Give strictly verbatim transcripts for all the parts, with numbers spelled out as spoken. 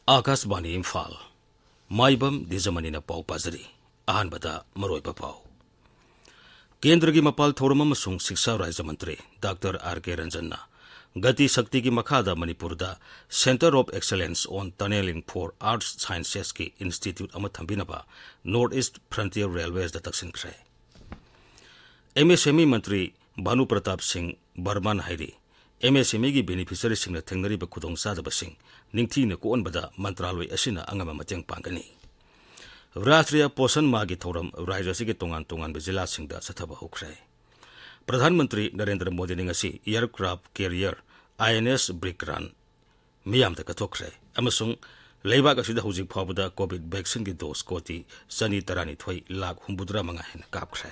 ꯑꯥꯀꯥꯁꯕꯥꯅꯤ ꯏꯝꯐꯥꯜ꯫ ꯃꯥꯏꯕꯝ ꯗꯤꯖꯃꯅꯤꯅ ꯄꯥꯎ ꯄꯥꯖꯔꯤ꯫ ꯑꯍꯥꯟꯕꯗ ꯃꯔꯨꯑꯣꯏꯕ ꯄꯥꯎ꯫ ꯀꯦꯟꯗ꯭ꯔꯒꯤ ꯃꯄꯥꯜ ꯊꯧꯔꯝ ꯑꯃꯁꯨꯡ ꯁꯤꯛꯁꯥ ꯔꯥꯖ꯭ꯌ ꯃꯟꯇ꯭ꯔꯤ ꯗꯥꯛꯇꯔ ꯑꯥꯔ ꯀꯦ ꯔꯟꯖꯟꯅ ꯒꯇꯤ ꯁꯛꯇꯤꯒꯤ ꯃꯈꯥꯗ ꯃꯅꯤꯄꯨꯔꯗ Centre of Excellence on Tunnelling for Earth Sciences-ꯀꯤ institute ꯑꯃ ꯊꯝꯕꯤꯅꯕ North East Frontier Railways-ꯗ ꯇꯛꯁꯤꯟꯈ꯭ꯔꯦ꯫ ꯑꯦꯝ ꯑꯦꯁ ꯑꯦꯝ ꯏ ꯃꯟꯇ꯭ꯔꯤ ꯚꯥꯅꯨ ꯄ꯭ꯔꯇꯥꯞ ꯁꯤꯡ ꯕꯔꯃꯥꯅ ꯍꯥꯏꯔꯤ, ꯑꯦꯝ ꯑꯦꯁ ꯑꯦꯝ ꯏꯒꯤ beneficiary-ꯁꯤꯡꯅ ꯊꯦꯡꯅꯔꯤꯕ ꯈꯨꯗꯣꯡꯆꯥꯗꯕꯁꯤꯡ ꯅꯤꯡꯊꯤꯅ ꯀꯣꯛꯍꯟꯕꯗ ꯃꯟꯇ꯭ꯔꯥꯂꯣꯏ ꯑꯁꯤꯅ ꯑꯉꯝꯕ ꯃꯇꯦꯡ ꯄꯥꯡꯒꯅꯤ꯫ ꯔꯥꯁꯇ꯭ꯔꯤꯌꯥ ꯄꯣꯁꯟ ꯃꯥꯍꯒꯤ ꯊꯧꯔꯝ ꯔꯥꯖ꯭ꯌ ꯑꯁꯤꯒꯤ ꯇꯣꯉꯥꯟ ꯇꯣꯉꯥꯟꯕ ꯖꯤꯂꯥꯁꯤꯡꯗ ꯆꯠꯊꯕ ꯍꯧꯈ꯭ꯔꯦ꯫ ꯄ꯭ꯔꯙꯥꯟ ꯃꯟꯇ꯭ꯔꯤ ꯅꯔꯦꯟꯗ꯭ꯔ ꯃꯣꯗꯤꯅ ꯉꯁꯤ aircraft carrier I N S Vikrant ꯃꯤꯌꯥꯝꯗ ꯀꯠꯊꯣꯛꯈ꯭ꯔꯦ ꯑꯃꯁꯨꯡ ꯂꯩꯕꯥꯛ ꯑꯁꯤꯗ ꯍꯧꯖꯤꯛ ꯐꯥꯎꯕꯗ COVID vaccine-ꯒꯤ dose ꯀꯣꯇꯤ ꯆꯅꯤ ꯇꯔꯥꯅꯤꯊꯣꯏ ꯂꯥꯈ ꯍꯨꯝꯐꯨꯇꯔꯥ ꯃꯉꯥ ꯍꯦꯟꯅ ꯀꯥꯞꯈ꯭ꯔꯦ꯫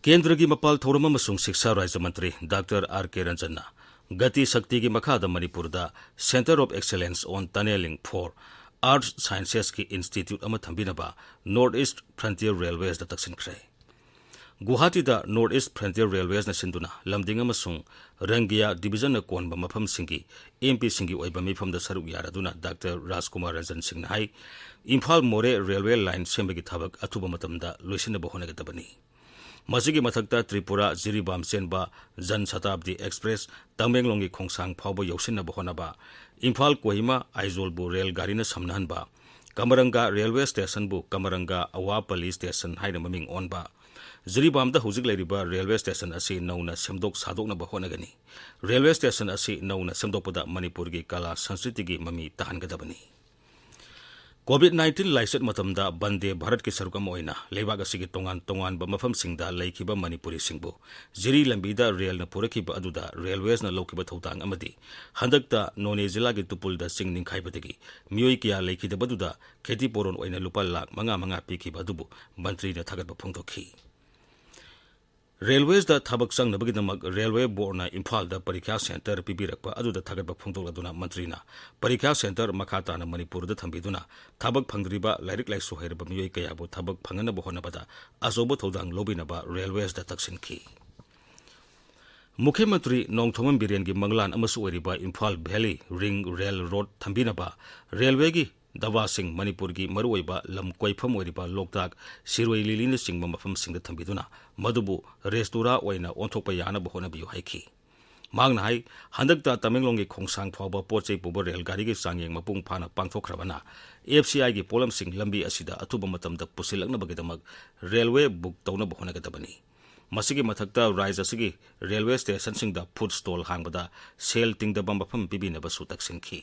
ꯀꯦꯟꯗ꯭ꯔꯒꯤ ꯃꯄꯥꯜ ꯊꯧꯔꯝ ꯑꯃꯁꯨꯡ ꯁꯤꯛꯁꯥ ꯔꯥꯖ꯭ꯌ ꯃꯟꯇ꯭ꯔꯤ ꯗꯥꯛꯇꯔ ꯑꯥꯔ ꯀꯦ ꯔꯟꯖꯟꯅ ꯒꯇꯤ ꯁꯛꯇꯤꯒꯤ ꯃꯈꯥꯗ ꯃꯅꯤꯄꯨꯔꯗ Centre of Excellence on Tunnelling for Earth Sciences-ꯀꯤ institute ꯑꯃ ꯊꯝꯕꯤꯅꯕ North East Frontier Railways-ꯗ ꯇꯛꯁꯤꯟꯈ꯭ꯔꯦ꯫ ꯒꯨꯋꯥꯍꯥꯇꯤꯗ North East Frontier Railways-ꯅ ꯁꯤꯟꯗꯨꯅ ꯂꯝꯗꯤꯡ ꯑꯃꯁꯨꯡ ꯔꯪꯒꯤꯌꯥ division-ꯅ ꯀꯣꯟꯕ ꯃꯐꯝꯁꯤꯡꯒꯤ ꯑꯦꯝ ꯄꯤꯁꯤꯡꯒꯤ ꯑꯣꯏꯕ ꯃꯤꯐꯝꯗ ꯁꯔꯨꯛ ꯌꯥꯔꯗꯨꯅ ꯗꯥꯛꯇꯔ ꯔꯥꯖꯀꯨꯃꯥꯔ ꯔꯟꯖꯟ ꯁꯤꯡꯅ ꯍꯥꯏ, ꯏꯝꯐꯥꯜ ꯃꯣꯔꯦ railway line ꯁꯦꯝꯕꯒꯤ ꯊꯕꯛ ꯑꯊꯨꯕ ꯃꯇꯝꯗ ꯂꯣꯏꯁꯤꯟꯅꯕ ꯍꯣꯠꯅꯒꯗꯕꯅꯤ꯫ ꯃꯁꯤꯒꯤ ꯃꯊꯛꯇ ꯇ꯭ꯔꯤꯄꯨꯔꯥ ꯖꯤꯔꯤꯕꯥꯝ ꯆꯦꯟꯕ ꯖꯟ ꯁꯇꯥꯕꯗꯤ ꯑꯦꯛꯁꯄ꯭ꯔꯦꯁ ꯇꯃꯦꯡꯂꯣꯡꯒꯤ ꯈꯣꯡꯁꯥꯡ ꯐꯥꯎꯕ ꯌꯧꯁꯤꯟꯅꯕ ꯍꯣꯠꯅꯕ, ꯏꯝꯐꯥꯜ ꯀꯣꯍꯤꯃꯥ ꯑꯥꯏꯖꯣꯜꯕꯨ ꯔꯦꯜ ꯒꯥꯔꯤꯅ ꯁꯝꯅꯍꯟꯕ, ꯀꯃꯔꯪꯒꯥ ꯔꯦꯜꯋꯦ ꯁ꯭ꯇꯦꯁꯟꯕꯨ ꯀꯃꯔꯪꯒꯥ ꯑꯋꯥ ꯄꯂꯤ ꯁ꯭ꯇꯦꯁꯟ ꯍꯥꯏꯅ ꯃꯃꯤꯡ ꯑꯣꯟꯕ, ꯖꯤꯔꯤꯕꯥꯝꯗ ꯍꯧꯖꯤꯛ ꯂꯩꯔꯤꯕ ꯔꯦꯜꯋꯦ ꯁ꯭ꯇꯦꯁꯟ ꯑꯁꯤ ꯅꯧꯅ ꯁꯦꯝꯗꯣꯛ ꯁꯥꯗꯣꯛꯅꯕ ꯍꯣꯠꯅꯒꯅꯤ꯫ ꯔꯦꯜꯋꯦ ꯁ꯭ꯇꯦꯁꯟ ꯑꯁꯤ ꯅꯧꯅ ꯁꯦꯝꯗꯣꯛꯄꯗ ꯃꯅꯤꯄꯨꯔꯒꯤ ꯀꯂꯥ ꯁꯪꯁꯀ꯭ꯔꯤꯇꯤꯒꯤ ꯃꯃꯤ ꯇꯥꯍꯟꯒꯗꯕꯅꯤ꯫ COVID nineteen ꯂꯥꯏꯆꯠ ꯃꯇꯝꯗ ꯕꯟꯗꯦ ꯚꯥꯔꯠꯀꯤ ꯁꯔꯨꯛ ꯑꯃ ꯑꯣꯏꯅ ꯂꯩꯕꯥꯛ ꯑꯁꯤꯒꯤ ꯇꯣꯉꯥꯟ ꯇꯣꯉꯥꯟꯕ ꯃꯐꯝꯁꯤꯡꯗ ꯂꯩꯈꯤꯕ ꯃꯅꯤꯄꯨꯔꯤꯁꯤꯡꯕꯨ ꯖꯤꯔꯤ ꯂꯝꯕꯤꯗ ꯔꯦꯜꯅ ꯄꯨꯔꯛꯈꯤꯕ ꯑꯗꯨꯗ ꯔꯦꯜꯋꯦꯁꯅ ꯂꯧꯈꯤꯕ ꯊꯧꯗꯥꯡ ꯑꯃꯗꯤ ꯍꯟꯗꯛꯇ ꯅꯣꯅꯦ ꯖꯤꯂꯥꯒꯤ ꯇꯨꯄꯨꯜꯗ ꯆꯤꯡ ꯅꯤꯡꯈꯥꯏꯕꯗꯒꯤ ꯃꯤꯑꯣꯏ ꯀꯌꯥ ꯂꯩꯈꯤꯗꯕꯗꯨꯗ ꯈꯦꯇꯤꯄꯨꯔꯣꯟ ꯑꯣꯏꯅ ꯂꯨꯄꯥ ꯂꯥꯈ ꯃꯉꯥ ꯃꯉꯥ ꯄꯤꯈꯤꯕ ꯑꯗꯨꯕꯨ ꯃꯟꯇ꯭ꯔꯤꯅ ꯊꯥꯒꯠꯄ ꯐꯣꯡꯗꯣꯛꯈꯤ꯫ ꯔꯦꯜꯋꯦꯁꯇ ꯊꯕꯛ ꯆꯪꯅꯕꯒꯤꯗꯃꯛ ꯔꯦꯜꯋꯦ ꯕꯣꯔꯗꯅ ꯏꯝꯐꯥꯜꯗ ꯄꯔꯤꯈ꯭ꯌꯥ ꯁꯦꯟꯇꯔ ꯄꯤꯕꯤꯔꯛꯄ ꯑꯗꯨꯗ ꯊꯥꯒꯠꯄ ꯐꯣꯡꯗꯣꯛꯂꯗꯨꯅ ꯃꯟꯇ꯭ꯔꯤꯅ ꯄꯔꯤꯈ꯭ꯌꯥ ꯁꯦꯟꯇꯔ ꯃꯈꯥ ꯇꯥꯅ ꯃꯅꯤꯄꯨꯔꯗ ꯊꯝꯕꯤꯗꯨꯅ ꯊꯕꯛ ꯐꯪꯗ꯭ꯔꯤꯕ ꯂꯥꯏꯔꯤꯛ ꯂꯥꯏꯁꯨ ꯍꯩꯔꯕ ꯃꯤꯑꯣꯏ ꯀꯌꯥꯕꯨ ꯊꯕꯛ ꯐꯪꯍꯟꯅꯕ ꯍꯣꯠꯅꯕꯗ ꯑꯆꯧꯕ ꯊꯧꯗꯥꯡ ꯂꯧꯕꯤꯅꯕ ꯔꯦꯜꯋꯦꯁꯇ ꯇꯛꯁꯤꯟꯈꯤ꯫ ꯃꯨꯈ꯭ꯌ ꯃꯟꯇ꯭ꯔꯤ ꯅꯣꯡꯊꯣꯝꯕꯝ ꯕꯤꯔꯦꯟꯒꯤ ꯃꯪꯂꯥꯟ ꯑꯃꯁꯨ ꯑꯣꯏꯔꯤꯕ Imphal valley ring rail road ꯊꯝꯕꯤꯅꯕ ꯔꯦꯜꯋꯦꯒꯤ ꯗꯕꯥꯁꯤꯡ ꯃꯅꯤꯄꯨꯔꯒꯤ ꯃꯔꯨꯑꯣꯏꯕ ꯂꯝ ꯀꯣꯏꯐꯝ ꯑꯣꯏꯔꯤꯕ ꯂꯣꯛꯇꯥꯛ, ꯁꯤꯔꯣꯏ ꯂꯤꯂꯤꯅꯆꯤꯡꯕ ꯃꯐꯝꯁꯤꯡꯗ ꯊꯝꯕꯤꯗꯨꯅ ꯃꯗꯨꯕꯨ ꯔꯦꯁꯇꯣꯔꯥ ꯑꯣꯏꯅ ꯑꯣꯟꯊꯣꯛꯄ ꯌꯥꯅꯕ ꯍꯣꯠꯅꯕꯤꯌꯨ ꯍꯥꯏꯈꯤ꯫ ꯃꯍꯥꯛꯅ ꯍꯥꯏ, ꯍꯟꯗꯛꯇ ꯇꯃꯦꯡꯂꯣꯡꯒꯤ ꯈꯣꯡꯁꯥꯡ ꯐꯥꯎꯕ ꯄꯣꯠ ꯆꯩ ꯄꯨꯕ ꯔꯦꯜ ꯒꯥꯔꯤꯒꯤ ꯆꯥꯡꯌꯦꯡ ꯃꯄꯨꯡ ꯐꯥꯅ ꯄꯥꯡꯊꯣꯛꯈ꯭ꯔꯕꯅ ꯑꯦꯐ ꯁꯤ ꯑꯥꯏꯒꯤ ꯄꯣꯠꯂꯝꯁꯤꯡ ꯂꯝꯕꯤ ꯑꯁꯤꯗ ꯑꯊꯨꯕ ꯃꯇꯝꯗ ꯄꯨꯁꯤꯜꯂꯛꯅꯕꯒꯤꯗꯃꯛ ꯔꯦꯜꯋꯦ ꯕꯨꯛ ꯇꯧꯅꯕ ꯍꯣꯠꯅꯒꯗꯕꯅꯤ꯫ ꯃꯁꯤꯒꯤ ꯃꯊꯛꯇ ꯔꯥꯖ꯭ꯌ ꯑꯁꯤꯒꯤ ꯔꯦꯜꯋꯦ ꯁ꯭ꯇꯦꯁꯟꯁꯤꯡꯗ ꯐꯨꯗ ꯁ꯭ꯇꯣꯜ ꯍꯥꯡꯕꯗ ꯁꯦꯜ ꯇꯤꯡꯗꯕ ꯃꯐꯝ ꯄꯤꯕꯤꯅꯕꯁꯨ ꯇꯛꯁꯤꯟꯈꯤ꯫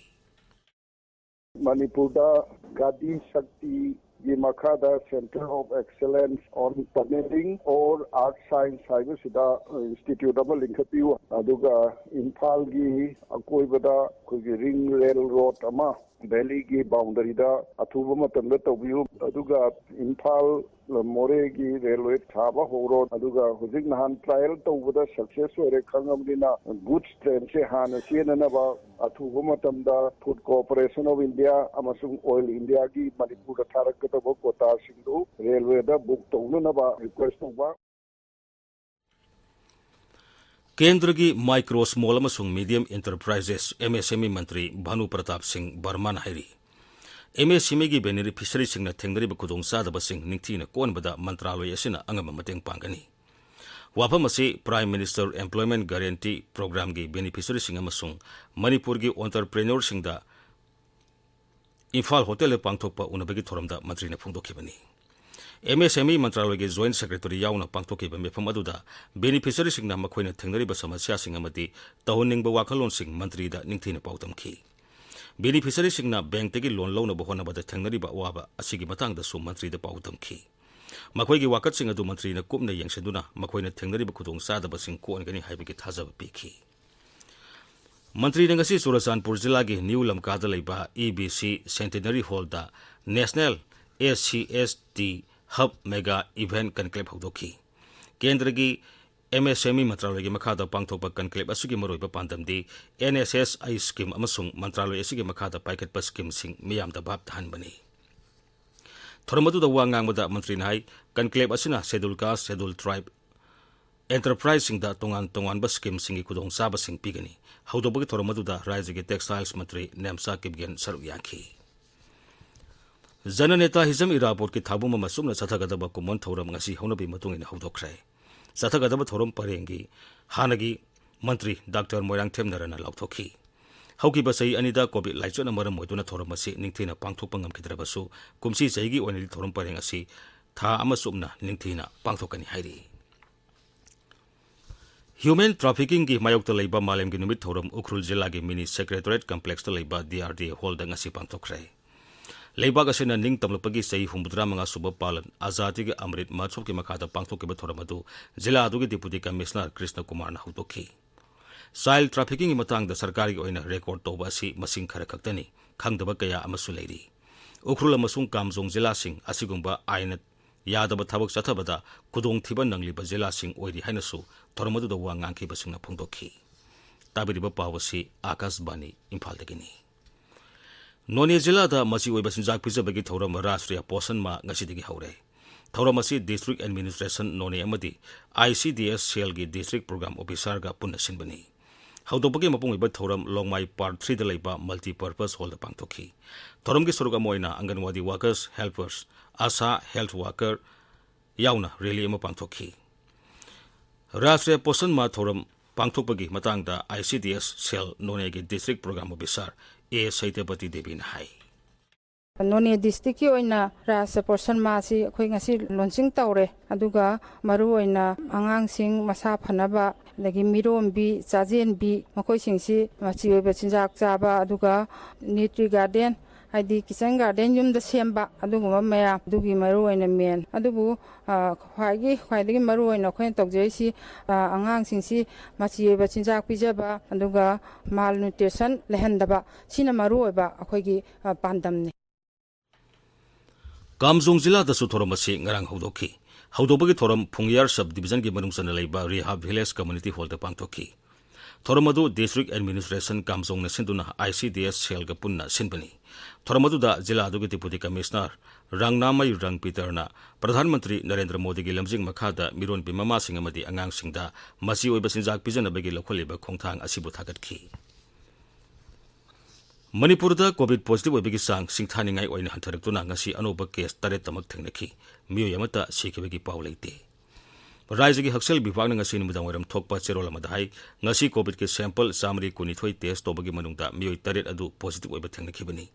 ꯃꯅꯤꯄꯨꯔꯗ ꯒꯥꯟꯙꯤ ꯁꯛꯇꯤꯒꯤ ꯃꯈꯥꯗ Centre of Excellence on Tunneling or Earth Science ꯍꯥꯏꯕꯁꯤꯗ ꯏꯟꯁꯇꯤꯇ꯭ꯌꯨꯠ ꯑꯃ ꯂꯤꯡꯈꯠꯄꯤꯌꯨ, ꯑꯗꯨꯒ ꯏꯝꯐꯥꯜꯒꯤ ꯑꯀꯣꯏꯕꯗ ꯑꯩꯈꯣꯏꯒꯤ ꯔꯤꯡ ꯔꯦꯜ ꯔꯣꯗ ꯑꯃ ꯚꯦꯂꯤꯒꯤ ꯕꯥꯎꯟꯗꯔꯤꯗ ꯑꯊꯨꯕ ꯃꯇꯝꯗ ꯇꯧꯕꯤꯌꯨ, ꯑꯗꯨꯒ ꯏꯝꯐꯥꯜ ꯃꯣꯔꯦꯒꯤ ꯔꯦꯜꯋꯦ ꯁꯥꯕ ꯍꯧꯔꯣ, ꯑꯗꯨꯒ ꯍꯧꯖꯤꯛ ꯅꯍꯥꯟ ꯇ꯭ꯔꯥꯏꯌꯦꯜ ꯇꯧꯕꯗ ꯁꯛꯁꯦꯁ ꯑꯣꯏꯔꯦ ꯈꯪꯉꯕꯅꯤꯅ ꯒꯨꯗꯁ ꯇ꯭ꯔꯦꯟꯁꯦ ꯍꯥꯟꯅ ꯆꯦꯟꯅꯅꯕ ꯑꯊꯨꯕ ꯃꯇꯝꯗ Food Corporation of India ꯑꯃꯁꯨꯡ Oil Indiaꯒꯤ ꯃꯅꯤꯄꯨꯔꯗ ꯊꯥꯔꯛꯀꯗꯕ ꯀꯣꯇꯥꯁꯤꯡꯗꯨ ꯔꯦꯜꯋꯦꯗ ꯕꯨꯛ ꯇꯧꯅꯅꯕ ꯔꯤꯀ꯭ꯋꯦꯁ ꯇꯧꯕ꯫ ꯀꯦꯟꯗ꯭ꯔꯒꯤ ꯃꯥꯏꯀ꯭ꯔꯣ, ꯁ꯭ꯃꯣꯜ ꯑꯃꯁꯨꯡ ꯃꯤꯗꯤꯌꯝ ꯑꯦꯟꯇꯔꯄ꯭ꯔꯥꯏꯖꯦꯁ, ꯑꯦꯝ ꯑꯦꯁ ꯑꯦꯝ ꯏ, ꯃꯟꯇ꯭ꯔꯤ ꯚꯥꯅꯨ ꯄ꯭ꯔꯇꯥꯞ ꯁꯤꯡ ꯕꯔꯃꯥꯅ ꯍꯥꯏꯔꯤ, ꯑꯦꯝ ꯑꯦꯁ ꯑꯦꯝ ꯏꯒꯤ ꯕꯦꯅꯤꯐꯤꯁꯔꯤꯁꯤꯡꯅ ꯊꯦꯡꯅꯔꯤꯕ ꯈꯨꯗꯣꯡꯆꯥꯗꯕꯁꯤꯡ ꯅꯤꯡꯊꯤꯅ ꯀꯣꯛꯍꯟꯕꯗ ꯃꯟꯇ꯭ꯔꯥꯂꯣꯏ ꯑꯁꯤꯅ ꯑꯉꯝꯕ ꯃꯇꯦꯡ ꯄꯥꯡꯒꯅꯤ꯫ ꯋꯥꯐꯝ ꯑꯁꯤ Prime Minister Employment Guarantee Programꯒꯤ ꯕꯦꯅꯤꯐꯤꯁꯔꯤꯁꯤꯡ ꯑꯃꯁꯨꯡ ꯃꯅꯤꯄꯨꯔꯒꯤ ꯑꯣꯟꯇꯔꯄ꯭ꯔꯦꯅꯔꯁꯤꯡꯗ ꯏꯝꯐꯥꯜ ꯍꯣꯇꯦꯜꯗ ꯄꯥꯡꯊꯣꯛꯄ ꯎꯅꯕꯒꯤ ꯊꯧꯔꯝꯗ ꯃꯟꯇ꯭ꯔꯤꯅ ꯐꯣꯡꯗꯣꯛꯈꯤꯕꯅꯤ꯫ ꯑꯦꯝ ꯑꯦꯁ ꯑꯦꯝ ꯏ ꯃꯟꯇ꯭ꯔꯥꯂꯣꯏꯒꯤ ꯖꯣꯏꯟꯠ ꯁꯦꯀ꯭ꯔꯦꯇꯔꯤ ꯌꯥꯎꯅ ꯄꯥꯡꯊꯣꯛꯈꯤꯕ ꯃꯤꯐꯝ ꯑꯗꯨꯗ ꯕꯦꯅꯤꯐꯤꯁꯔꯤꯁꯤꯡꯅ ꯃꯈꯣꯏꯅ ꯊꯦꯡꯅꯔꯤꯕ ꯁꯃꯁ꯭ꯌꯥꯁꯤꯡ ꯑꯃꯗꯤ ꯇꯧꯍꯟꯅꯤꯡꯕ ꯋꯥꯈꯜꯂꯣꯟꯁꯤꯡ ꯃꯟꯇ꯭ꯔꯤꯗ ꯅꯤꯡꯊꯤꯅ ꯄꯥꯎꯗꯝꯈꯤ꯫ ꯕꯦꯅꯤꯐꯤꯁꯔꯤꯁꯤꯡꯅ ꯕꯦꯡꯛꯇꯒꯤ ꯂꯣꯟ ꯂꯧꯅꯕ ꯍꯣꯠꯅꯕꯗ ꯊꯦꯡꯅꯔꯤꯕ ꯑꯋꯥꯕ ꯑꯁꯤꯒꯤ ꯃꯇꯥꯡꯗꯁꯨ ꯃꯟꯇ꯭ꯔꯤꯗ ꯄꯥꯎꯗꯝꯈꯤ꯫ ꯃꯈꯣꯏꯒꯤ ꯋꯥꯀꯠꯁꯤꯡ ꯑꯗꯨ ꯃꯟꯇ꯭ꯔꯤꯅ ꯀꯨꯞꯅ ꯌꯦꯡꯁꯤꯟꯗꯨꯅ ꯃꯈꯣꯏꯅ ꯊꯦꯡꯅꯔꯤꯕ ꯈꯨꯗꯣꯡꯆꯥꯗꯕꯁꯤꯡ ꯀꯣꯛꯍꯟꯒꯅꯤ ꯍꯥꯏꯕꯒꯤ ꯊꯥꯖꯕ ꯄꯤꯈꯤ꯫ ꯃꯟꯇ꯭ꯔꯤꯅ ꯉꯁꯤ ꯆꯨꯔꯆꯥꯟꯄꯨꯔ ꯖꯤꯂꯥꯒꯤ ꯅ꯭ꯌꯨ ꯂꯝꯀꯥꯗ ꯂꯩꯕ ꯏ ꯕꯤ ꯁꯤ ꯁꯦꯟꯇꯦꯅꯔꯤ ꯍꯣꯜꯗ National S C S T Hub Mega Event Conclave ꯍꯧꯗꯣꯛꯈꯤ꯫ ꯀꯦꯟꯗ꯭ꯔꯒꯤ ꯑꯦꯝ ꯑꯦꯁ ꯑꯦꯝ ꯏ ꯃꯟꯇ꯭ꯔꯥꯂꯣꯏꯒꯤ ꯃꯈꯥꯗ ꯄꯥꯡꯊꯣꯛꯄ conclave ꯑꯁꯤꯒꯤ ꯃꯔꯨꯑꯣꯏꯕ ꯄꯥꯟꯗꯝꯗꯤ and S S I scheme ꯑꯃꯁꯨꯡ ꯃꯟꯇ꯭ꯔꯥꯂꯣꯏ ꯑꯁꯤꯒꯤ ꯃꯈꯥꯗ ꯄꯥꯏꯈꯠꯄ schemeꯁꯤꯡ ꯃꯤꯌꯥꯝꯗ ꯚꯥꯞ ꯇꯥꯍꯟꯕꯅꯤ꯫ ꯊꯧꯔꯝ ꯑꯗꯨꯗ ꯋꯥ ꯉꯥꯡꯕꯗ ꯃꯟꯇ꯭ꯔꯤꯅ ꯍꯥꯏ, conclave ꯑꯁꯤꯅ Scheduled Caste, Scheduled Tribe enterpriseꯁꯤꯡꯗ ꯇꯣꯉꯥꯟ ꯇꯣꯉꯥꯟꯕ schemeꯁꯤꯡꯒꯤ ꯈꯨꯗꯣꯡꯆꯥꯕꯁꯤꯡ ꯄꯤꯒꯅꯤ꯫ ꯍꯧꯗꯣꯛꯄꯒꯤ ꯊꯧꯔꯝ ꯑꯗꯨꯗ ꯔꯥꯖ꯭ꯌꯒꯤ textiles ꯃꯟꯇ꯭ꯔꯤ ꯅꯦꯝꯆꯥ ꯀꯤꯞꯒꯦꯟ ꯁꯔꯨꯛ ꯌꯥꯈꯤ꯫ ꯖꯅꯅꯦꯇꯥ ꯍꯤꯖꯝ ꯏꯔꯥꯕꯣꯠꯀꯤ ꯊꯥꯕꯨꯝ ꯑꯃ ꯆꯨꯞꯅ ꯆꯠꯊꯒꯗꯕ ꯀꯨꯝꯑꯣꯟ ꯊꯧꯔꯝ ꯉꯁꯤ ꯍꯧꯅꯕꯤ ꯃꯇꯨꯡ ꯏꯟꯅ ꯍꯧꯗꯣꯛꯈ꯭ꯔꯦ꯫ ꯆꯠꯊꯒꯗꯕ ꯊꯧꯔꯝ ꯄꯔꯦꯡꯒꯤ ꯍꯥꯟꯅꯒꯤ ꯃꯟꯇ꯭ꯔꯤ ꯗꯥꯛꯇꯔ ꯃꯣꯏꯔꯥꯡꯊꯦꯝ ꯅꯔꯟꯅ ꯂꯥꯎꯊꯣꯛꯈꯤ꯫ ꯍꯧꯈꯤꯕ ꯆꯍꯤ ꯑꯅꯤꯗ COVID ꯂꯥꯏꯆꯠꯅ ꯃꯔꯝ ꯑꯣꯏꯗꯨꯅ ꯊꯧꯔꯝ ꯑꯁꯤ ꯅꯤꯡꯊꯤꯅ ꯄꯥꯡꯊꯣꯛꯄ ꯉꯝꯈꯤꯗ꯭ꯔꯕꯁꯨ, ꯀꯨꯝꯁꯤ ꯆꯍꯤꯒꯤ ꯑꯣꯏꯅꯗꯤ ꯊꯧꯔꯝ ꯄꯔꯦꯡ ꯑꯁꯤ ꯊꯥ ꯑꯃ ꯆꯨꯞꯅ ꯅꯤꯡꯊꯤꯅ ꯄꯥꯡꯊꯣꯛꯀꯅꯤ ꯍꯥꯏꯔꯤ꯫ Human traffickingꯒꯤ ꯃꯥꯌꯣꯛꯇ ꯂꯩꯕ ꯃꯥꯂꯦꯝꯒꯤ ꯅꯨꯃꯤꯠ ꯊꯧꯔꯝ ꯎꯈ꯭ꯔꯨꯜ ꯖꯤꯂꯥꯒꯤ mini secretariat complexꯇ ꯂꯩꯕ D R D A hallꯗ ꯉꯁꯤ ꯄꯥꯡꯊꯣꯛꯈ꯭ꯔꯦ꯫ ꯂꯩꯕꯥꯛ ꯑꯁꯤꯅ ꯅꯤꯡꯇꯝꯂꯛꯄꯒꯤ ꯆꯍꯤ ꯍꯨꯝꯐꯨꯇꯔꯥ ꯃꯉꯥ ꯁꯨꯕ ꯄꯥꯂꯟ ꯑꯖꯥꯗꯤꯒꯤ ꯑꯃ꯭ꯔꯤꯠ ꯃꯍꯣꯠꯁꯕꯀꯤ ꯃꯈꯥꯗ ꯄꯥꯡꯊꯣꯛꯈꯤꯕ ꯊꯧꯔꯝ ꯑꯗꯨ ꯖꯤꯂꯥ ꯑꯗꯨꯒꯤ Deputy Commissioner ꯀ꯭ꯔꯤꯁꯅ ꯀꯨꯃꯥꯔꯅ ꯍꯧꯗꯣꯛꯈꯤ꯫ Child traffickingꯒꯤ ꯃꯇꯥꯡꯗ ꯁꯔꯀꯥꯔꯒꯤ ꯑꯣꯏꯅ record ꯇꯧꯕ ꯑꯁꯤ ꯃꯁꯤꯡ ꯈꯔ ꯈꯛꯇꯅꯤ, ꯈꯪꯗꯕ ꯀꯌꯥ ꯑꯃꯁꯨ ꯂꯩꯔꯤ꯫ ꯎꯈ꯭ꯔꯨꯜ ꯑꯃꯁꯨꯡ ꯀꯥꯝꯖꯣꯡ ꯖꯤꯂꯥꯁꯤꯡ ꯑꯁꯤꯒꯨꯝꯕ ꯑꯥꯏꯟꯅ ꯌꯥꯗꯕ ꯊꯕꯛ ꯆꯠꯊꯕꯗ ꯈꯨꯗꯣꯡꯊꯤꯕ ꯅꯪꯂꯤꯕ ꯖꯤꯂꯥꯁꯤꯡ ꯑꯣꯏꯔꯤ ꯍꯥꯏꯅꯁꯨ ꯊꯧꯔꯝ ꯑꯗꯨꯗ ꯋꯥ ꯉꯥꯡꯈꯤꯕꯁꯤꯡꯅ ꯐꯣꯡꯗꯣꯛꯈꯤ꯫ ꯇꯥꯕꯤꯔꯤꯕ ꯄꯥꯎ ꯑꯁꯤ ꯑꯥꯀꯥꯁꯕꯥꯅꯤ ꯏꯝꯐꯥꯜꯗꯒꯤꯅꯤ꯫ ꯅꯣꯅꯦ ꯖꯤꯂꯥꯗ ꯃꯆꯤ ꯑꯣꯏꯕ ꯆꯤꯟꯖꯥꯛ ꯄꯤꯖꯕꯒꯤ ꯊꯧꯔꯝ ꯔꯥꯁꯇ꯭ꯔꯤꯌꯥ ꯄꯣꯁꯟ ꯃꯥꯍ ꯉꯁꯤꯗꯒꯤ ꯍꯧꯔꯦ꯫ ꯊꯧꯔꯝ ꯑꯁꯤ District Administration ꯅꯣꯅꯦ ꯑꯃꯗꯤ I C D S cellꯒꯤ District Program Officerꯒ ꯄꯨꯟꯅ ꯁꯤꯟꯕꯅꯤ꯫ ꯍꯧꯗꯣꯛꯄꯒꯤ ꯃꯄꯨꯡ ꯑꯣꯏꯕ ꯊꯧꯔꯝ ꯂꯣꯡꯃꯥꯏ Park threeꯗ ꯂꯩꯕ Multipurpose Hallꯗ ꯄꯥꯡꯊꯣꯛꯈꯤ꯫ ꯊꯧꯔꯝꯒꯤ ꯁꯔꯨꯛ ꯑꯃ ꯑꯣꯏꯅ ꯑꯪꯒꯟꯋꯥꯗꯤ workers, helpers, ASHA, health worker ꯌꯥꯎꯅ rally ꯑꯃ ꯄꯥꯡꯊꯣꯛꯈꯤ꯫ ꯔꯥꯁꯇ꯭ꯔꯤꯌꯥ ꯄꯣꯁꯟ ꯃꯥꯍ ꯊꯧꯔꯝ ꯄꯥꯡꯊꯣꯛꯄꯒꯤ ꯃꯇꯥꯡꯗ I C D S cell ꯅꯣꯅꯦꯒꯤ District Program Officer ꯑꯦ ꯁꯩꯇꯄꯇꯤ ꯗꯦꯕꯤꯅ ꯍꯥꯏ꯫ ꯅꯣꯅꯦ districtꯀꯤ ꯑꯣꯏꯅ ꯔꯥꯁꯇ꯭ꯔꯤꯌꯥ ꯄꯣꯁꯟ ꯃꯥꯍꯁꯤ ꯑꯩꯈꯣꯏ ꯉꯁꯤ launching ꯇꯧꯔꯦ꯫ ꯑꯗꯨꯒ ꯃꯔꯨꯑꯣꯏꯅ ꯑꯉꯥꯡꯁꯤꯡ ꯃꯁꯥ ꯐꯅꯕ, ꯑꯗꯒꯤ ꯃꯤꯔꯣꯝꯕꯤ, ꯆꯥꯖꯦꯟꯕꯤ, ꯃꯈꯣꯏꯁꯤꯡꯁꯤ ꯃꯆꯤ ꯑꯣꯏꯕ ꯆꯤꯟꯖꯥꯛ ꯆꯥꯕ, ꯑꯗꯨꯒ nursery garden, ꯍꯥꯏꯗꯤ kitchen garden ꯌꯨꯝꯗ ꯁꯦꯝꯕ, ꯑꯗꯨꯒꯨꯝꯕ ꯃꯌꯥꯝ ꯑꯗꯨꯒꯤ ꯃꯔꯨꯑꯣꯏꯅ main꯫ ꯑꯗꯨꯕꯨ, ꯑ, ꯈ꯭ꯋꯥꯏꯒꯤ, ꯈ꯭ꯋꯥꯏꯗꯒꯤ ꯃꯔꯨꯑꯣꯏꯅ ꯑꯩꯈꯣꯏꯅ ꯇꯧꯖꯔꯤꯁꯤ, ꯑ, ꯑꯉꯥꯡꯁꯤꯡꯁꯤ ꯃꯆꯤ ꯑꯣꯏꯕ ꯆꯤꯟꯖꯥꯛ ꯄꯤꯖꯕ, ꯑꯗꯨꯒ malnutrition ꯂꯩꯍꯟꯗꯕ, ꯁꯤꯅ ꯃꯔꯨꯑꯣꯏꯕ ꯑꯩꯈꯣꯏꯒꯤ, ꯑ, ꯄꯥꯟꯗꯝꯅꯤ꯫ ꯀꯥꯝꯖꯣꯡ ꯖꯤꯂꯥꯗꯁꯨ ꯊꯧꯔꯝ ꯑꯁꯤ ꯉꯔꯥꯡ ꯍꯧꯗꯣꯛꯈꯤ꯫ ꯍꯧꯗꯣꯛꯄꯒꯤ ꯊꯧꯔꯝ ꯐꯨꯡꯌꯥꯔ Sub Divisionꯒꯤ ꯃꯅꯨꯡ ꯆꯟꯅ ꯂꯩꯕ Rehab Village Community Hallꯗ ꯄꯥꯡꯊꯣꯛꯈꯤ꯫ ꯊꯧꯔꯝ ꯑꯗꯨ District Administration ꯀꯥꯝꯖꯣꯡꯅ ꯁꯤꯟꯗꯨꯅ I C D S cellꯒ ꯄꯨꯟꯅ ꯁꯤꯟꯕꯅꯤ꯫ ꯊꯧꯔꯝ ꯑꯗꯨꯗ ꯖꯤꯂꯥ ꯑꯗꯨꯒꯤ Deputy Commissioner ꯔꯥꯡꯅꯥꯃꯩ ꯔꯪ ꯄꯤꯇꯔꯅ ꯄ꯭ꯔꯙꯥꯟ ꯃꯟꯇ꯭ꯔꯤ ꯅꯔꯦꯟꯗ꯭ꯔ ꯃꯣꯗꯤꯒꯤ ꯂꯝꯖꯤꯡ ꯃꯈꯥꯗ ꯃꯤꯔꯣꯟꯕꯤ ꯃꯃꯥꯁꯤꯡ ꯑꯃꯗꯤ ꯑꯉꯥꯡꯁꯤꯡꯗ ꯃꯆꯤ ꯑꯣꯏꯕ ꯆꯤꯟꯖꯥꯛ ꯄꯤꯖꯅꯕꯒꯤ ꯂꯧꯈꯠꯂꯤꯕ ꯈꯣꯡꯊꯥꯡ ꯑꯁꯤꯕꯨ ꯊꯥꯒꯠꯈꯤ꯫ ꯃꯅꯤꯄꯨꯔꯗ COVID positive ꯑꯣꯏꯕꯒꯤ ꯆꯥꯡ ꯁꯤꯡꯊꯥꯅꯤꯡꯉꯥꯏ ꯑꯣꯏꯅ ꯍꯟꯊꯔꯛꯇꯨꯅ ꯉꯁꯤ ꯑꯅꯧꯕ case ꯇꯔꯦꯠꯇꯃꯛ ꯊꯦꯡꯅꯈꯤ꯫ ꯃꯤꯑꯣꯏ ꯑꯃꯠꯇ ꯁꯤꯈꯤꯕꯒꯤ ꯄꯥꯎ ꯂꯩꯇꯦ꯫ ꯔꯥꯖ꯭ꯌꯒꯤ ꯍꯛꯁꯦꯜ ꯕꯤꯚꯥꯒꯅ ꯉꯁꯤ ꯅꯨꯃꯤꯗꯥꯡꯋꯥꯏꯔꯝ ꯊꯣꯛꯄ ꯆꯦꯔꯣꯜ ꯑꯃꯗ ꯍꯥꯏ, ꯉꯁꯤ COVIDꯀꯤ sample ꯆꯥꯃꯔꯤ ꯀꯨꯟꯅꯤꯊꯣꯏ test ꯇꯧꯕꯒꯤ ꯃꯅꯨꯡꯗ ꯃꯤꯑꯣꯏ ꯇꯔꯦꯠ ꯑꯗꯨ positive ꯑꯣꯏꯕ ꯊꯦꯡꯅꯈꯤꯕꯅꯤ꯫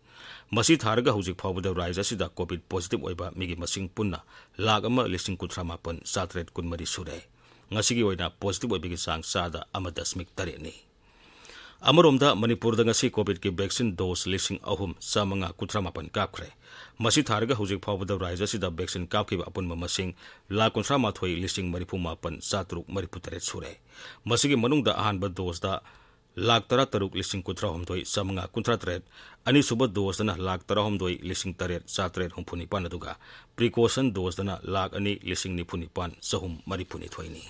ꯃꯁꯤ ꯊꯥꯔꯒ ꯍꯧꯖꯤꯛ ꯐꯥꯎꯕꯗ ꯔꯥꯖ꯭ꯌ ꯑꯁꯤꯗ COVID positive ꯑꯣꯏꯕ ꯃꯤꯒꯤ ꯃꯁꯤꯡ ꯄꯨꯟꯅ ꯂꯥꯈ ꯑꯃ ꯂꯤꯁꯤꯡ ꯀꯨꯟꯊ꯭ꯔꯥ ꯃꯥꯄꯟ ꯆꯥꯇꯔꯦꯠ ꯀꯨꯟꯃꯔꯤ ꯁꯨꯔꯦ꯫ ꯉꯁꯤꯒꯤ ꯑꯣꯏꯅ positive ꯑꯣꯏꯕꯒꯤ ꯆꯥꯡ ꯆꯥꯗ ꯑꯃ ꯗꯁꯃꯤꯛ ꯇꯔꯦꯠꯅꯤ꯫ ꯑꯃꯔꯣꯝꯗ, ꯃꯅꯤꯄꯨꯔꯗ ꯉꯁꯤ COVIDꯀꯤ vaccine dose ꯂꯤꯁꯤꯡ ꯑꯍꯨꯝ ꯆꯥꯃꯉꯥ ꯀꯨꯟꯊ꯭ꯔꯥ ꯃꯥꯄꯟ ꯀꯥꯞꯈ꯭ꯔꯦ꯫ ꯃꯁꯤ ꯊꯥꯔꯒ ꯍꯧꯖꯤꯛ ꯐꯥꯎꯕꯗ ꯔꯥꯖ꯭ꯌ ꯑꯁꯤꯗ vaccine ꯀꯥꯞꯈꯤꯕ ꯑꯄꯨꯟꯕ ꯃꯁꯤꯡ ꯂꯥꯈ ꯀꯨꯟꯊ꯭ꯔꯥ ꯃꯥꯊꯣꯏ ꯂꯤꯁꯤꯡ ꯃꯔꯤꯐꯨ ꯃꯥꯄꯟ ꯆꯥꯇꯔꯨꯛ ꯃꯔꯤꯐꯨ ꯇꯔꯦꯠ ꯁꯨꯔꯦ꯫ ꯃꯁꯤꯒꯤ ꯃꯅꯨꯡꯗ ꯑꯍꯥꯟꯕ doseꯗ ꯂꯥꯈ ꯇꯔꯥ ꯇꯔꯨꯛ ꯂꯤꯁꯤꯡ ꯀꯨꯟꯊ꯭ꯔꯥ ꯍꯨꯝꯗꯣꯏ ꯆꯥꯃꯉꯥ ꯀꯨꯟꯊ꯭ꯔꯥ ꯇꯔꯦꯠ, ꯑꯅꯤꯁꯨꯕ doseꯗꯅ ꯂꯥꯈ ꯇꯔꯥꯍꯨꯝꯗꯣꯏ ꯂꯤꯁꯤꯡ ꯇꯔꯦꯠ ꯆꯥꯇꯔꯦꯠ ꯍꯨꯝꯐꯨ ꯅꯤꯄꯥꯟ, ꯑꯗꯨꯒ precaution doseꯗꯅ ꯂꯥꯈ ꯑꯅꯤ ꯂꯤꯁꯤꯡ ꯅꯤꯐꯨ ꯅꯤꯄꯥꯟ ꯆꯍꯨꯝ ꯃꯔꯤꯐꯨ ꯅꯤꯊꯣꯏꯅꯤ꯫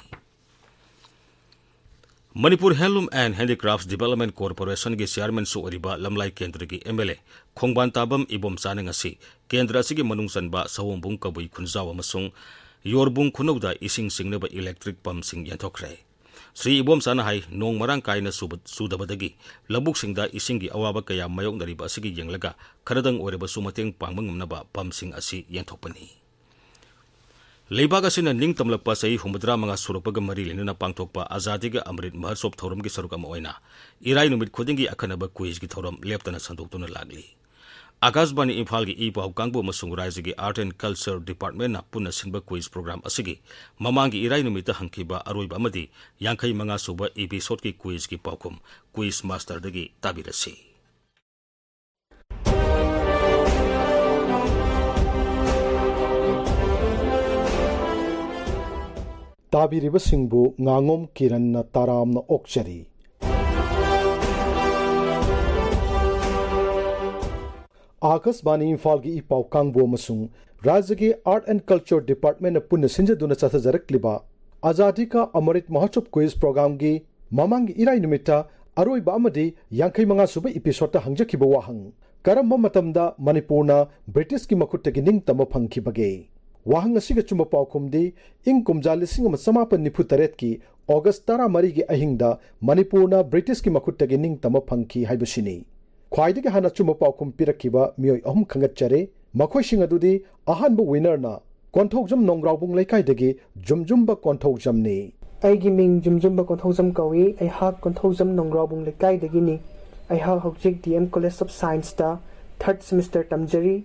Manipur Handloom and Handicrafts Development Corporationꯒꯤ chairmanꯁꯨ ꯑꯣꯏꯔꯤꯕ ꯂꯝꯂꯥꯏ ꯀꯦꯟꯗ꯭ꯔꯒꯤ MLA ꯈꯣꯡꯕꯥꯟ ꯇꯥꯕꯝ ꯏꯕꯣꯝꯆꯥꯅ ꯉꯁꯤ ꯀꯦꯟꯗ꯭ꯔ ꯑꯁꯤꯒꯤ ꯃꯅꯨꯡ ꯆꯟꯕ ꯁꯑꯣꯝꯕꯨꯡ ꯀꯕꯨꯏ ꯈꯨꯟꯖꯥꯎ ꯑꯃꯁꯨꯡ ꯌꯣꯔꯕꯨꯡ ꯈꯨꯅꯧꯗ ꯏꯁꯤꯡ ꯆꯤꯡꯅꯕ electric pumpꯁꯤꯡ ꯌꯦꯟꯊꯣꯛꯈ꯭ꯔꯦ꯫ ꯁ꯭ꯔꯤ ꯏꯕꯣꯝꯆꯥꯅ ꯍꯥꯏ, ꯅꯣꯡ ꯃꯔꯥꯡ ꯀꯥꯏꯅ ꯆꯨꯕ-, ꯆꯨꯗꯕꯗꯒꯤ ꯂꯧꯕꯨꯛꯁꯤꯡꯗ ꯏꯁꯤꯡꯒꯤ ꯑꯋꯥꯕ ꯀꯌꯥ ꯃꯥꯌꯣꯛꯅꯔꯤꯕ ꯑꯁꯤꯒꯤ ꯌꯦꯡꯂꯒ ꯈꯔꯗꯪ ꯑꯣꯏꯔꯕꯁꯨ ꯃꯇꯦꯡ ꯄꯥꯡꯕ ꯉꯝꯅꯕ pumpꯁꯤꯡ ꯑꯁꯤ ꯌꯦꯟꯊꯣꯛꯄꯅꯤ꯫ ꯂꯩꯕꯥꯛ ꯑꯁꯤꯅ ꯅꯤꯡꯇꯝꯂꯛꯄ ꯆꯍꯤ ꯍꯨꯝꯐꯨꯇꯔꯥ ꯃꯉꯥ ꯁꯨꯔꯛꯄꯒ ꯃꯔꯤ ꯂꯩꯅꯅ ꯄꯥꯡꯊꯣꯛꯄ ꯑꯖꯥꯗꯤ ꯀꯥ ꯑꯃ꯭ꯔꯤꯠ ꯃꯍꯣꯠꯁꯣꯕ ꯊꯧꯔꯝꯒꯤ ꯁꯔꯨꯛ ꯑꯃ ꯑꯣꯏꯅ ꯏꯔꯥꯏ ꯅꯨꯃꯤꯠ ꯈꯨꯗꯤꯡꯒꯤ ꯑꯈꯟꯅꯕ quizꯀꯤ ꯊꯧꯔꯝ ꯂꯦꯞꯇꯅ ꯁꯟꯗꯣꯛꯇꯨꯅ ꯂꯥꯛꯂꯤ꯫ ꯑꯀꯥꯁꯕꯥꯅꯤ ꯏꯝꯐꯥꯜꯒꯤ ꯏ ꯄꯥꯎ ꯀꯥꯡꯕꯨ ꯑꯃꯁꯨꯡ ꯔꯥꯏꯖ꯭ꯌꯒꯤ Art and Culture Departmentꯅ ꯄꯨꯟꯅ ꯁꯤꯟꯕ quiz program ꯑꯁꯤꯒꯤ ꯃꯃꯥꯡꯒꯤ ꯏꯔꯥꯏ ꯅꯨꯃꯤꯠꯇ ꯍꯪꯈꯤꯕ ꯑꯔꯣꯏꯕ ꯑꯃꯗꯤ ꯌꯥꯡꯈꯩ ꯃꯉꯥ ꯁꯨꯕ episodeꯀꯤ quizꯀꯤ ꯄꯥꯎꯈꯨꯝ quiz masterꯗꯒꯤ ꯇꯥꯕꯤꯔꯁꯤ꯫ ꯇꯥꯕꯤꯔꯤꯕꯁꯤꯡꯕꯨ ꯉꯥꯉꯣꯝ ꯀꯤꯔꯟꯅ ꯇꯔꯥꯝꯅ ꯑꯣꯛꯆꯔꯤ꯫ ꯑꯥꯀꯥꯁꯕꯥꯅꯤ ꯏꯝꯐꯥꯜꯒꯤ ꯏ ꯄꯥꯎ ꯀꯥꯡꯕꯨ ꯑꯃꯁꯨꯡ ꯔꯥꯖ꯭ꯌꯒꯤ Art and Culture Departmentꯅ ꯄꯨꯟꯅ ꯁꯤꯟꯖꯗꯨꯅ ꯆꯠꯊꯖꯔꯛꯂꯤꯕ ꯑꯖꯥꯗꯤ ꯀꯥ ꯑꯃꯔꯤꯠ ꯃꯍꯣꯠꯁꯕ quiz programꯒꯤ ꯃꯃꯥꯡꯒꯤ ꯏꯔꯥꯏ ꯅꯨꯃꯤꯠꯇ ꯑꯔꯣꯏꯕ ꯑꯃꯗꯤ ꯌꯥꯡꯈꯩ ꯃꯉꯥ ꯁꯨꯕ episodeꯇ ꯍꯪꯖꯈꯤꯕ ꯋꯥꯍꯪ, "ꯀꯔꯝꯕ ꯃꯇꯝꯗ ꯃꯅꯤꯄꯨꯔꯅ Britishꯀꯤ ꯃꯈꯨꯠꯇꯒꯤ ꯅꯤꯡꯇꯝꯕ ꯐꯪꯈꯤꯕꯒꯦ?" ꯋꯥꯍꯪ ꯑꯁꯤꯒ ꯑꯆꯨꯝꯕ ꯄꯥꯎꯈꯨꯝꯗꯤ ꯏꯪ ꯀꯨꯝꯖꯥ ꯂꯤꯁꯤꯡ ꯑꯃ ꯆꯃꯥꯄꯟ ꯅꯤꯐꯨ ꯇꯔꯦꯠꯀꯤ August ꯇꯔꯥꯃꯔꯤꯒꯤ ꯑꯍꯤꯡꯗ ꯃꯅꯤꯄꯨꯔꯅ Britishꯀꯤ ꯃꯈꯨꯠꯇꯒꯤ ꯅꯤꯡꯇꯝꯕ ꯐꯪꯈꯤ ꯍꯥꯏꯕꯁꯤꯅꯤ꯫ ꯈ꯭ꯋꯥꯏꯗꯒꯤ ꯍꯥꯟꯅ ꯑꯆꯨꯝꯕ ꯄꯥꯎꯈꯨꯝ ꯄꯤꯔꯛꯈꯤꯕ ꯃꯤꯑꯣꯏ ꯑꯍꯨꯝ ꯈꯟꯒꯠꯆꯔꯦ꯫ ꯃꯈꯣꯏꯁꯤꯡ ꯑꯗꯨꯗꯤ, ꯑꯍꯥꯟꯕ winnerꯅ ꯀꯣꯟꯊꯧꯖꯝ ꯅꯣꯡꯒ꯭ꯔꯥꯎꯕꯨꯡ ꯂꯩꯀꯥꯏꯗꯒꯤ ꯖꯨꯝꯖꯨꯝꯕ ꯀꯣꯟꯊꯧꯖꯝꯅꯤ꯫ ꯑꯩꯒꯤ ꯃꯤꯡ ꯖꯨꯝꯖꯨꯝꯕ ꯀꯣꯟꯊꯧꯖꯝ ꯀꯧꯏ꯫ ꯑꯩꯍꯥꯛ ꯀꯣꯟꯊꯧꯖꯝ ꯅꯣꯡꯒ꯭ꯔꯥꯎꯕꯨꯡ ꯂꯩꯀꯥꯏꯗꯒꯤꯅꯤ꯫ ꯑꯩꯍꯥꯛ ꯍꯧꯖꯤꯛ D M College of Scienceꯇ third semester ꯇꯝꯖꯔꯤ꯫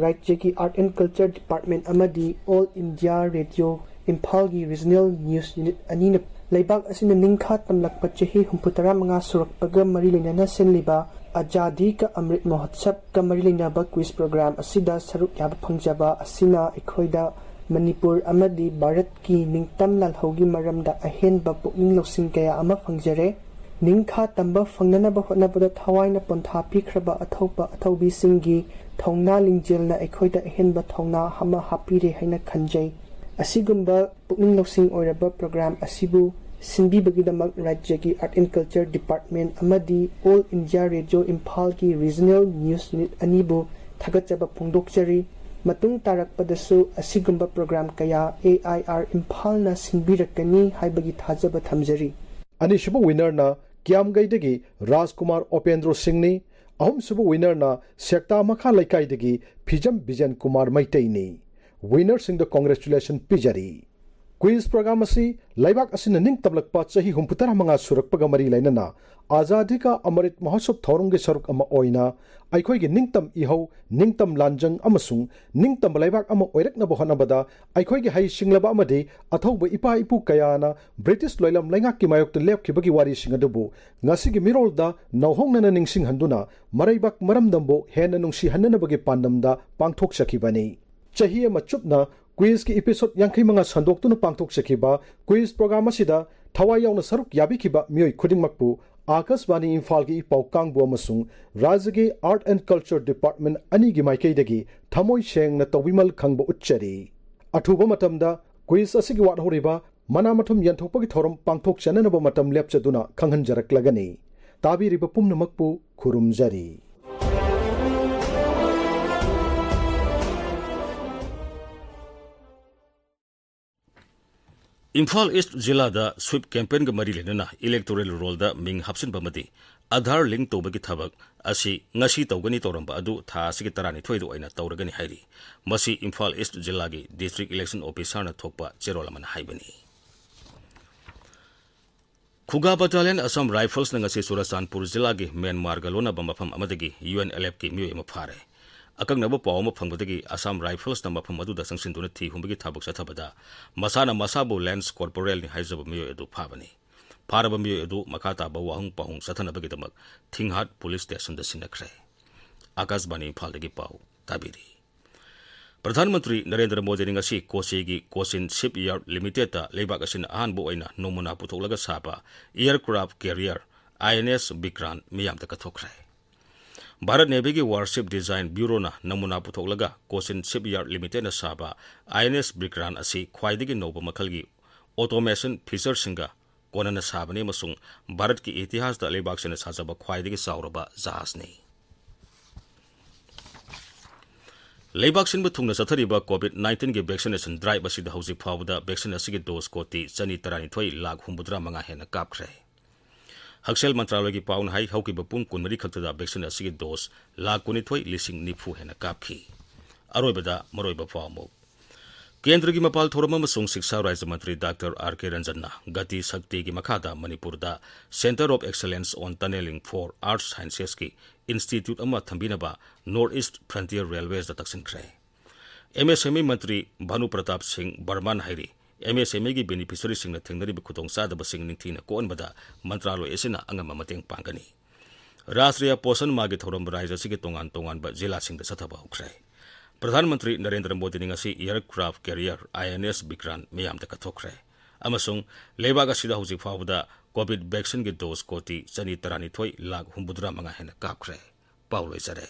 ꯔꯥꯖ꯭ꯌꯒꯤ Art and Culture Department ꯑꯃꯗꯤ All India Radio ꯏꯝꯐꯥꯜꯒꯤ Regional News Unit ꯑꯅꯤꯅ ꯂꯩꯕꯥꯛ ꯑꯁꯤꯅ ꯅꯤꯡꯈꯥ ꯇꯝꯂꯛꯄ ꯆꯍꯤ ꯍꯨꯝꯐꯨ ꯇꯔꯥ ꯃꯉꯥ ꯁꯨꯔꯛꯄꯒ ꯃꯔꯤ ꯂꯩꯅꯅ ꯁꯤꯟꯂꯤꯕ ꯑꯖꯥꯗꯤ ꯀ ꯑꯃ꯭ꯔꯤꯠ ꯃꯍꯣꯠꯁꯕꯀ ꯃꯔꯤ ꯂꯩꯅꯕ quiz program ꯑꯁꯤꯗ ꯁꯔꯨꯛ ꯌꯥꯕ ꯐꯪꯖꯕ ꯑꯁꯤꯅ ꯑꯩꯈꯣꯏꯗ ꯃꯅꯤꯄꯨꯔ ꯑꯃꯗꯤ ꯚꯥꯔꯠꯀꯤ ꯅꯤꯡꯇꯝ ꯂꯥꯜꯍꯧꯒꯤ ꯃꯔꯝꯗ ꯑꯍꯦꯟꯕ ꯄꯨꯛꯅꯤꯡ ꯂꯧꯁꯤꯡ ꯀꯌꯥ ꯑꯃ ꯐꯪꯖꯔꯦ꯫ ꯅꯤꯡꯈꯥ ꯇꯝꯕ ꯐꯪꯅꯅꯕ ꯍꯣꯠꯅꯕꯗ ꯊꯋꯥꯏꯅ ꯄꯣꯟꯊꯥ ꯄꯤꯈ꯭ꯔꯕ ꯑꯊꯧꯕ ꯑꯊꯧꯕꯤꯁꯤꯡꯒꯤ ꯊꯧꯅꯥ ꯂꯤꯡꯖꯦꯜꯅ ꯑꯩꯈꯣꯏꯗ ꯑꯍꯦꯟꯕ ꯊꯧꯅꯥ ꯑꯃ ꯍꯥꯞꯄꯤꯔꯦ ꯍꯥꯏꯅ ꯈꯟꯖꯩ꯫ ꯑꯁꯤꯒꯨꯝꯕ ꯄꯨꯛꯅꯤꯡ ꯂꯧꯁꯤꯡ ꯑꯣꯏꯔꯕ program ꯑꯁꯤꯕꯨ ꯁꯤꯟꯕꯤꯕꯒꯤꯗꯃꯛ ꯔꯥꯖ꯭ꯌꯒꯤ Art and Culture Department ꯑꯃꯗꯤ All India Radio ꯏꯝꯐꯥꯜꯒꯤ Regional News Unit ꯑꯅꯤꯕꯨ ꯊꯥꯒꯠꯆꯕ ꯐꯣꯡꯗꯣꯛꯆꯔꯤ꯫ ꯃꯇꯨꯡ ꯇꯥꯔꯛꯄꯗꯁꯨ ꯑꯁꯤꯒꯨꯝꯕ program ꯀꯌꯥ A I R ꯏꯝꯐꯥꯜꯅ ꯁꯤꯟꯕꯤꯔꯛꯀꯅꯤ ꯍꯥꯏꯕꯒꯤ ꯊꯥꯖꯕ ꯊꯝꯖꯔꯤ꯫ ꯑꯅꯤꯁꯨꯕ winnerꯅ ꯀꯤꯌꯥꯝꯒꯩꯗꯒꯤ ꯔꯥꯖꯀꯨꯃꯥꯔ ꯑꯣꯄꯦꯟꯗ꯭ꯔꯣ ꯁꯤꯡꯅꯤ꯫ ꯑꯍꯨꯝꯁꯨꯕ winnerꯅ ꯁꯦꯛꯇꯥ ꯃꯈꯥ ꯂꯩꯀꯥꯏꯗꯒꯤ ꯐꯤꯖꯝ ꯕꯤꯖꯦꯟ ꯀꯨꯃꯥꯔ ꯃꯩꯇꯩꯅꯤ꯫ Winnerꯁꯤꯡꯗ congratulation ꯄꯤꯖꯔꯤ꯫ Quiz program ꯑꯁꯤ ꯂꯩꯕꯥꯛ ꯑꯁꯤꯅ ꯅꯤꯡꯇꯝꯂꯛꯄ ꯆꯍꯤ ꯍꯨꯝꯐꯨ ꯇꯔꯥ ꯃꯉꯥ ꯁꯨꯔꯛꯄꯒ ꯃꯔꯤ ꯂꯩꯅꯅ ꯑꯖꯥꯗꯤ ꯀꯥ ꯑꯃꯔꯤꯠ ꯃꯍꯣꯠꯁꯕ ꯊꯧꯔꯝꯒꯤ ꯁꯔꯨꯛ ꯑꯃ ꯑꯣꯏꯅ ꯑꯩꯈꯣꯏꯒꯤ ꯅꯤꯡꯇꯝ ꯏꯍꯧ, ꯅꯤꯡꯇꯝ ꯂꯥꯟꯖꯪ ꯑꯃꯁꯨꯡ ꯅꯤꯡꯇꯝꯕ ꯂꯩꯕꯥꯛ ꯑꯃ ꯑꯣꯏꯔꯛꯅꯕ ꯍꯣꯠꯅꯕꯗ ꯑꯩꯈꯣꯏꯒꯤ ꯍꯩꯁꯤꯡꯂꯕ ꯑꯃꯗꯤ ꯑꯊꯧꯕ ꯏꯄꯥ ꯏꯄꯨ ꯀꯌꯥꯅ British ꯂꯣꯏꯂꯝ ꯂꯩꯉꯥꯛꯀꯤ ꯃꯥꯌꯣꯛꯇ ꯂꯦꯞꯈꯤꯕꯒꯤ ꯋꯥꯔꯤꯁꯤꯡ ꯑꯗꯨꯕꯨ ꯉꯁꯤꯒꯤ ꯃꯤꯔꯣꯜꯗ ꯅꯧꯍꯧꯅꯅ ꯅꯤꯡꯁꯤꯡꯍꯟꯗꯨꯅ ꯃꯔꯩꯕꯥꯛ ꯃꯔꯝꯗꯝꯕꯨ ꯍꯦꯟꯅ ꯅꯨꯡꯁꯤꯍꯟꯅꯅꯕꯒꯤ ꯄꯥꯟꯗꯝꯗ ꯄꯥꯡꯊꯣꯛꯆꯈꯤꯕꯅꯤ꯫ ꯆꯍꯤ ꯑꯃ ꯆꯨꯞꯅ quizꯀꯤ episode ꯌꯥꯡꯈꯩ ꯃꯉꯥ ꯁꯟꯗꯣꯛꯇꯨꯅ ꯄꯥꯡꯊꯣꯛꯆꯈꯤꯕ quiz program ꯑꯁꯤꯗ ꯊꯋꯥꯏ ꯌꯥꯎꯅ ꯁꯔꯨꯛ ꯌꯥꯕꯤꯈꯤꯕ ꯃꯤꯑꯣꯏ ꯈꯨꯗꯤꯡꯃꯛꯄꯨ ꯑꯥꯀꯥꯁꯕꯥꯅꯤ ꯏꯝꯐꯥꯜꯒꯤ ꯏ ꯄꯥꯎ ꯀꯥꯡꯕꯨ ꯑꯃꯁꯨꯡ ꯔꯥꯖ꯭ꯌꯒꯤ Art and Culture Department ꯑꯅꯤꯒꯤ ꯃꯥꯏꯀꯩꯗꯒꯤ ꯊꯃꯣꯏ ꯁꯦꯡꯅ ꯇꯧꯕꯤꯃꯜ ꯈꯪꯕ ꯎꯠꯆꯔꯤ꯫ ꯑꯊꯨꯕ ꯃꯇꯝꯗ quiz ꯑꯁꯤꯒꯤ ꯋꯥꯠꯍꯧꯔꯤꯕ ꯃꯅꯥ ꯃꯊꯨꯝ ꯌꯦꯟꯊꯣꯛꯄꯒꯤ ꯊꯧꯔꯝ ꯄꯥꯡꯊꯣꯛꯆꯅꯅꯕ ꯃꯇꯝ ꯂꯦꯞꯆꯗꯨꯅ ꯈꯪꯍꯟꯖꯔꯛꯂꯒꯅꯤ꯫ ꯇꯥꯕꯤꯔꯤꯕ ꯄꯨꯝꯅꯃꯛꯄꯨ ꯈꯨꯔꯨꯝꯖꯔꯤ꯫ ꯏꯝꯐꯥꯜ ꯏꯁ꯭ꯠ ꯖꯤꯂꯥꯗ sweep campaignꯒ ꯃꯔꯤ ꯂꯩꯅꯅ electoral rollꯗ ꯃꯤꯡ ꯍꯥꯞꯆꯤꯟꯕ ꯑꯃꯗꯤ Aadhaar link ꯇꯧꯕꯒꯤ ꯊꯕꯛ ꯑꯁꯤ ꯉꯁꯤ ꯇꯧꯒꯅꯤ ꯇꯧꯔꯝꯕ ꯑꯗꯨ ꯊꯥ ꯑꯁꯤꯒꯤ ꯇꯔꯥꯅꯤꯊꯣꯏꯗ ꯑꯣꯏꯅ ꯇꯧꯔꯒꯅꯤ ꯍꯥꯏꯔꯤ꯫ ꯃꯁꯤ ꯏꯝꯐꯥꯜ ꯏꯁ꯭ꯠ ꯖꯤꯂꯥꯒꯤ District Election Officerꯅ ꯊꯣꯛꯄ ꯆꯦꯔꯣꯜ ꯑꯃꯅ ꯍꯥꯏꯕꯅꯤ꯫ ꯈꯨꯒꯥ Battalion Assam Riflesꯅ ꯉꯁꯤ ꯆꯨꯔꯆꯥꯟꯄꯨꯔ ꯖꯤꯂꯥꯒꯤ ꯃ꯭ꯌꯥꯟꯃꯥꯔꯒ ꯂꯣꯟꯅꯕ ꯃꯐꯝ ꯑꯃꯗꯒꯤ UNLFꯀꯤ ꯃꯤꯑꯣꯏ ꯑꯃ ꯐꯥꯔꯦ꯫ ꯑꯀꯛꯅꯕ ꯄꯥꯎ ꯑꯃ ꯐꯪꯕꯗꯒꯤ Assam Riflesꯅ ꯃꯐꯝ ꯑꯗꯨꯗ ꯆꯪꯁꯤꯟꯗꯨꯅ ꯊꯤ ꯍꯨꯝꯕꯒꯤ ꯊꯕꯛ ꯆꯠꯊꯕꯗ ꯃꯁꯥꯅ ꯃꯁꯥꯕꯨ Lance Corporalꯅꯤ ꯍꯥꯏꯖꯕ ꯃꯤꯑꯣꯏ ꯑꯗꯨ ꯐꯥꯕꯅꯤ꯫ ꯐꯥꯔꯕ ꯃꯤꯑꯣꯏ ꯑꯗꯨ ꯃꯈꯥ ꯇꯥꯕ ꯋꯥꯍꯪ ꯄꯥꯎꯍꯪ ꯆꯠꯊꯅꯕꯒꯤꯗꯃꯛ ꯊꯤꯡꯍꯥꯠ Police Stationꯗ ꯁꯤꯟꯅꯈ꯭ꯔꯦ꯫ ꯑꯥꯀꯥꯁꯕꯥꯅꯤ ꯏꯝꯐꯥꯜꯗꯒꯤ ꯄꯥꯎ ꯇꯥꯕꯤꯔꯤ꯫ ꯄ꯭ꯔꯙꯥꯟ ꯃꯟꯇ꯭ꯔꯤ ꯅꯔꯦꯟꯗ꯭ꯔ ꯃꯣꯗꯤꯅ ꯉꯁꯤ ꯀꯣꯆꯤꯒꯤ Cochin Shipyard Limitedꯇ ꯂꯩꯕꯥꯛ ꯑꯁꯤꯅ ꯑꯍꯥꯟꯕ ꯑꯣꯏꯅ ꯅꯃꯨꯅꯥ ꯄꯨꯊꯣꯛꯂꯒ ꯁꯥꯕ aircraft carrier INS Vikrant ꯃꯤꯌꯥꯝꯗ ꯀꯠꯊꯣꯛꯈ꯭ꯔꯦ꯫ ꯚꯥꯔꯠ Navyꯒꯤ Warship Design Bureauꯅ ꯅꯃꯨꯅꯥ ꯄꯨꯊꯣꯛꯂꯒ Cochin Shipyard Limitedꯅ ꯁꯥꯕ INS Vikrant ꯑꯁꯤ ꯈ꯭ꯋꯥꯏꯗꯒꯤ ꯅꯧꯕ ꯃꯈꯜꯒꯤ automation featureꯁꯤꯡꯒ ꯀꯣꯟꯅꯅ ꯁꯥꯕꯅꯤ ꯑꯃꯁꯨꯡ ꯚꯥꯔꯠꯀꯤ ꯏꯇꯤꯍꯥꯁꯇ ꯂꯩꯕꯥꯛꯁꯤꯅ ꯁꯥꯖꯕ ꯈ꯭ꯋꯥꯏꯗꯒꯤ ꯆꯥꯎꯔꯕ ꯖꯍꯥꯖꯅꯤ꯫ ꯂꯩꯕꯥꯛ ꯁꯤꯟꯕ ꯊꯨꯡꯅ ꯆꯠꯊꯔꯤꯕ COVID nineteenꯒꯤ vaccination drive ꯑꯁꯤꯗ ꯍꯧꯖꯤꯛ ꯐꯥꯎꯕꯗ vaccine ꯑꯁꯤꯒꯤ dose ꯀꯣꯇꯤ ꯆꯅꯤ ꯇꯔꯥꯅꯤꯊꯣꯏ ꯂꯥꯈ ꯍꯨꯝꯐꯨꯇꯔꯥ ꯃꯉꯥ ꯍꯦꯟꯅ ꯀꯥꯞꯈ꯭ꯔꯦ꯫ ꯍꯛꯁꯦꯜ ꯃꯟꯇ꯭ꯔꯥꯂꯌꯒꯤ ꯄꯥꯎꯅ ꯍꯥꯏ, ꯍꯧꯈꯤꯕ ꯄꯨꯡ ꯀꯨꯟꯃꯔꯤ ꯈꯛꯇꯗ vaccine ꯑꯁꯤꯒꯤ dose ꯂꯥꯈ ꯀꯨꯟꯅꯤꯊꯣꯏ ꯂꯤꯁꯤꯡ ꯅꯤꯐꯨ ꯍꯦꯟꯅ ꯀꯥꯞꯈꯤ꯫ ꯑꯔꯣꯏꯕꯗ ꯃꯔꯨꯑꯣꯏꯕ ꯄꯥꯎ ꯑꯃꯨꯛ꯫ ꯀꯦꯟꯗ꯭ꯔꯒꯤ ꯃꯄꯥꯜ ꯊꯧꯔꯝ ꯑꯃꯁꯨꯡ ꯁꯤꯛꯁꯥ ꯔꯥꯖ꯭ꯌ ꯃꯟꯇ꯭ꯔꯤ ꯗꯥꯛꯇꯔ ꯑꯥꯔ ꯀꯦ ꯔꯟꯖꯟꯅ ꯒꯇꯤ ꯁꯛꯇꯤꯒꯤ ꯃꯈꯥꯗ ꯃꯅꯤꯄꯨꯔꯗ Centre of Excellence on Tunnelling for Earth Scienceski institute ꯑꯃ ꯊꯝꯕꯤꯅꯕ North East Frontier Railwaysꯇ ꯇꯛꯁꯤꯟꯈ꯭ꯔꯦ꯫ MSME ꯃꯟꯇ꯭ꯔꯤ ꯚꯥꯅꯨ ꯄ꯭ꯔꯇꯥꯞ ꯁꯤꯡ ꯕꯔꯃꯥꯅ ꯍꯥꯏꯔꯤ, MSMEꯒꯤ beneficiaryꯁꯤꯡꯅ ꯊꯦꯡꯅꯔꯤꯕ ꯈꯨꯗꯣꯡꯆꯥꯗꯕꯁꯤꯡ ꯅꯤꯡꯊꯤꯅ ꯀꯣꯛꯍꯟꯕꯗ ꯃꯟꯇ꯭ꯔꯥꯂꯣꯏ ꯑꯁꯤꯅ ꯑꯉꯝꯕ ꯃꯇꯦꯡ ꯄꯥꯡꯒꯅꯤ꯫ ꯔꯥꯁꯇ꯭ꯔꯤꯌꯥ ꯄꯣꯁꯟ ꯃꯥꯍꯒꯤ ꯊꯧꯔꯝ ꯔꯥꯖ꯭ꯌ ꯑꯁꯤꯒꯤ ꯇꯣꯉꯥꯟ ꯇꯣꯉꯥꯟꯕ ꯖꯤꯂꯥꯁꯤꯡꯗ ꯆꯠꯊꯕ ꯍꯧꯈ꯭ꯔꯦ꯫ ꯄ꯭ꯔꯙꯥꯟ ꯃꯟꯇ꯭ꯔꯤ ꯅꯔꯦꯟꯗ꯭ꯔ ꯃꯣꯗꯤꯅ ꯉꯁꯤ aircraft carrier INS Vikrant ꯃꯤꯌꯥꯝꯗ ꯀꯠꯊꯣꯛꯈ꯭ꯔꯦ꯫ ꯑꯃꯁꯨꯡ ꯂꯩꯕꯥꯛ ꯑꯁꯤꯗ ꯍꯧꯖꯤꯛ ꯐꯥꯎꯕꯗ COVID vaccine ꯒꯤ dose ꯀꯣꯇꯤ ꯆꯅꯤ ꯇꯔꯥꯅꯤꯊꯣꯏ ꯂꯥꯈ ꯍꯨꯝꯐꯨꯇꯔꯥ ꯃꯉꯥ ꯍꯦꯟꯅ ꯀꯥꯞꯈ꯭ꯔꯦ꯫ ꯄꯥꯎ ꯂꯣꯏꯖꯔꯦ꯫